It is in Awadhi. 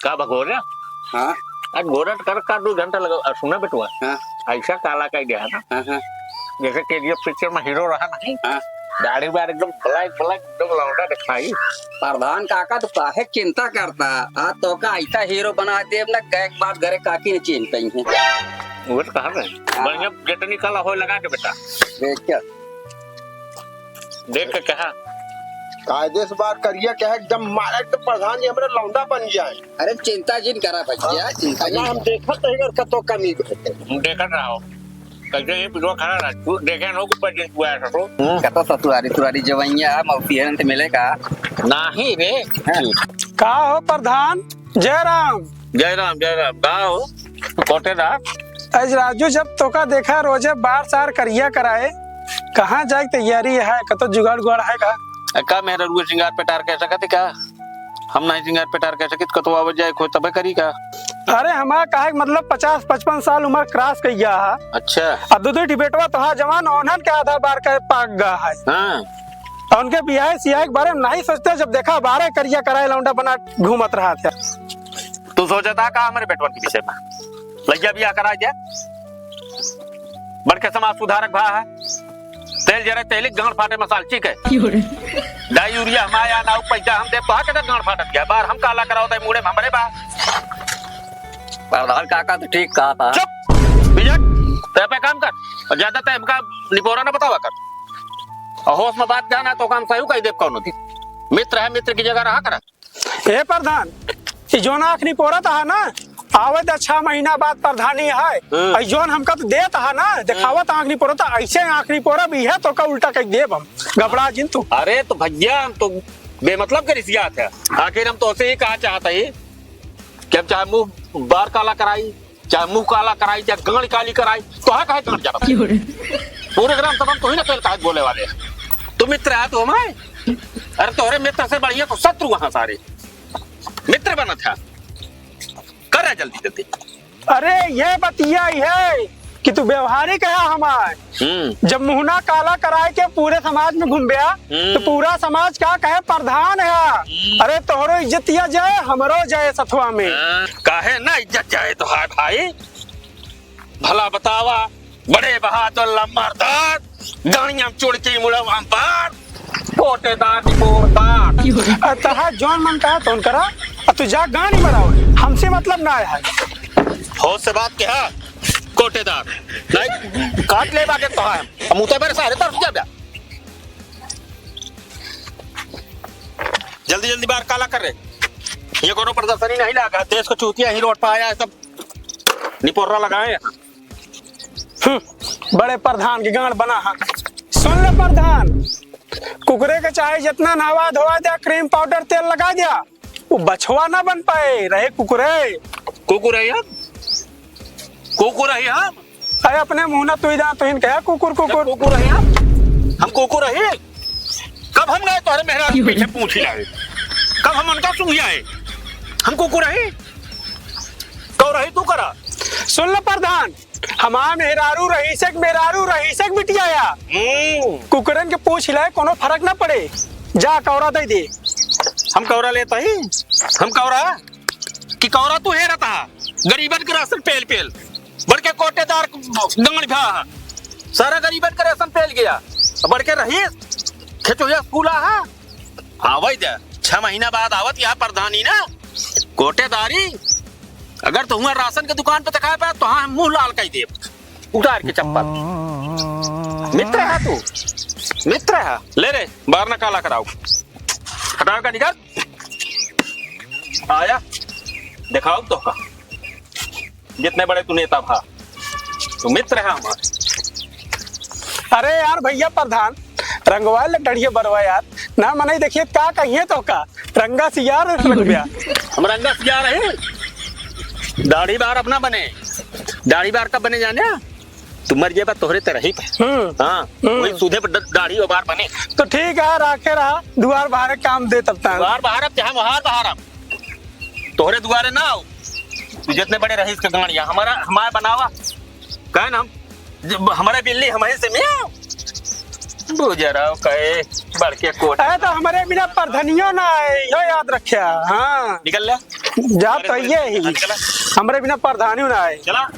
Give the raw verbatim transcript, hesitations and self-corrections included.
का भगोरे? हाँ। आज गोरट कर का दो घंटा लगा, आ, सुना बेटुआ? हाँ। ऐसा काला कइ दिया है ना? हाँ, हाँ। जैसे केजीएफ पिक्चर में हीरो रहा नहीं? हाँ। दाढ़ी बार एकदम black, black, एकदम लौंडा दिखाई। प्रधान काका, तू काहे चिंता करता? आज तोका ऐसा हीरो बना देब ना, गए के बाद घरे काकी न चीन्ह पइहैं। वो तो कहा है। हाँ। बढ़िया जेतनी कला होए लगा दे बेटा। देख क्या? देख के कहा। कायदे से बात करिए, क्या है, एकदम मारे तो प्रधान जी हमरे लौंडा बन जाए। अरे चिंता जिन करा भैया, हाँ। चिंता जिन हम करा। देखत रही अगर कतो कमी बा। हम देखत रहो। कैसे ये पिलवा खड़ा रहा, तू देखे न हो कुछ दिन तू आया था तो। हम्म, कतो ससुरारी, ससुरारी जवैया, मौसी है, इनसे मिले का? नहीं रे। हाँ। का हो प्रधान? जय राम। जय राम, जय राम। का हो? कोटेदार? आज राजू जब तोका देखा रोजे बार सार करिया कराए, कहाँ जाए के तैयारी है? कतो जुगाड़ उगाड़ है का? अ, का मेहररुआ सिंगार पेटार कइ सकत है का? हम नहीं सिंगार पेटार कइ सकित, कतो आवत जाए खोज तबे करी का? अरे हमार कहे के मतलब पचास पचपन साल उमर cross कइ गया है। अच्छा। अब दो दो ठी बेटवा तोहार जवान ओन्हन के आधा बार के पाक गया है। हाँ। और उनके बियाह सियाह के बारे में नहीं सोचते, जब देखा बारे करिया कराए लौंडा बना घूमत रहा था। तू सोचत हा का हमरे बेटवन के विषय में? लइका बियाह करा दे। बड़के समाज सुधारक भा है। तेल जरे तेलिक गांड फाटे मसाल, ठीक है? क्यों रे? डाई यूरिया हम आया ना, पैसा हम दे, तो के गांड फाटत गया। बार हम काला कराओ, ताई मूड़े में हमरे बा। प्रधान काका तो ठीक कहा था। चुप! बिजट, ते पे काम कर। और ज्यादा ते हमका निपोरा ना बतावा कर। और होश में बात जाना तो काम सही कही देव कौनो दिन। मित्र है, मित्र की जगह रहा करा। ए प्रधान, ई जोन आँख निपोरत हा ना, आवे त छह महीना बाद प्रधानी है। हम्म। ई जोन हमका तो देत हा ना, देखावत आँख निपोरत, ऐसे आँख निपोरब, इहे तोका उल्टा कइ देब हम। घबरा जिन तू। अरे तो भैया, हम तो बेमतलब के रिसियात है। आखिर हम तोसे ही कहा चाहत ही कि हम चाहे मुंह बार काला कराई, चाहे मुंह काला कराई, चाहे गांड काली कराई, तो हा काहे गांड जाता? क्यों रे? पूरे ग्राम सभा में तो ही ना तेल काहे बोले वाले। तू मित्र है तू हमारे? अरे तोहरे मित्र से बढ़िया तो शत्रु वहां सारे। मित्र बनत है। कर रहा जल्दी जल्दी। अरे ये बतिया है कि तू व्यवहारिक है हमार। हम्म। जब मुहना काला कराए के पूरे समाज में घूमब्या, हम्म। तो पूरा समाज का कहे प्रधान है। हम्म। अरे तोहरो इज्जतिया जाए, हमरो जाए सथवा में। हाँ, काहे ना इज्जत जाए तोहार भाई? भला बतावा, बड़े बहादुर लम्बरदार, गाड़ियां चुड़की मुड़वा बार, कोटेदार निपोरदार। अ, तहा जौन मन कहा तौन करा, अ, तू जा गाड़ी मराओ, हमसे मतलब ना है। होश से बात कहा, कोटेदार, नहीं, काट ले बाटे तो है, हम उतर मेरे सारे तरफ जा बे। जल्दी जल्दी बाहर काला कर रे, ये कोनो प्रदर्शनी नहीं लगा, देश को चूतिया ही रोड पर आया है, सब निपोर्रा लगाए हैं। हम्म, बड़े प्रधान के गांड बना है। सुन ले प्रधान, कुकुरे के चाहे जितना नहवा धोवा द्या, cream powder तेल लगा द्या, वो बछवा ना बन पाए, रहे कुकुरे। कुकुर है हम? कुकुर है हम? अरे अपने मुंह ना तू ही जा, तू ही कहा कुकुर, कुकुर। कुकुर है हम? हम कुकुर है? कब हम गए तोहरे मेहरारू के पीछे पूछी लाए? कब हम उनका सूंघी आए? हम कुकुर है? कौ रही तू करा? सुन ले प्रधान, हमार मेहरारू रहीसक, मेहरारू रहीसक बिटिया या। हम्म। कुकुरन के पूछ ले, कोनो फर्क ना पड़े। जा कौरा दे दे। हम कौरा लेता ही? हम कौरा? कि कौरा तू हेरत हा? गरीबन के राशन पेल पेल। बड़के कोटेदार गांड भा हा। सारा गरीबन के राशन पेल गया। बड़के रहीस खेचोया स्कूला हा। आवै दे, छह महीना बाद आवत यहाँ प्रधानी ना, कोटेदारी। अगर तो हुआ राशन के दुकान पे दिखाए पाए, तो हाँ, हम मुंह लाल कइ देब, उतार के चप्पल। मित्र है तू, मित्र है। ले रे, बाहर ना काला कराओ, हटाओ का निकाल। आया, दिखाओ तो का। जितने बड़े तू नेता भा, तू मित्र है हमार। अरे यार भैया प्रधान, रंगवा ले डढ़िया बरवा यार, ना मनई देखिए का कहिए तो का, रंगा सियार रंगब्या। हम रंगा सियार है, दाढ़ी बार अपना बने, दाढ़ी बार कब बने जाने? तू मर जेबा तोहरे ते रही पे। हम्म। हाँ, हम्म। वही सूधे पर ड-, दाढ़ी और बार बने। तो ठीक है, राखे रहा, दुआर बहारे काम दे तब तक। दुआर बहारब चाहे मोहार बहारब, तोहरे दुआरे ना आओ। तू जितने बड़े रहीस के गांड या हमारा, हमारे बनावा। कहे ना हम, जब हमारे बिल्ली हमारे से म्याऊ। बुजराव कहे बड़के कोट। अरे तो हमरे बिना परधनियो ना आए, यो याद रख्या। हाँ। निकल ले। जा अरे तो ये ही। निकल। हमरे बिना परधानियो ना आए। चला।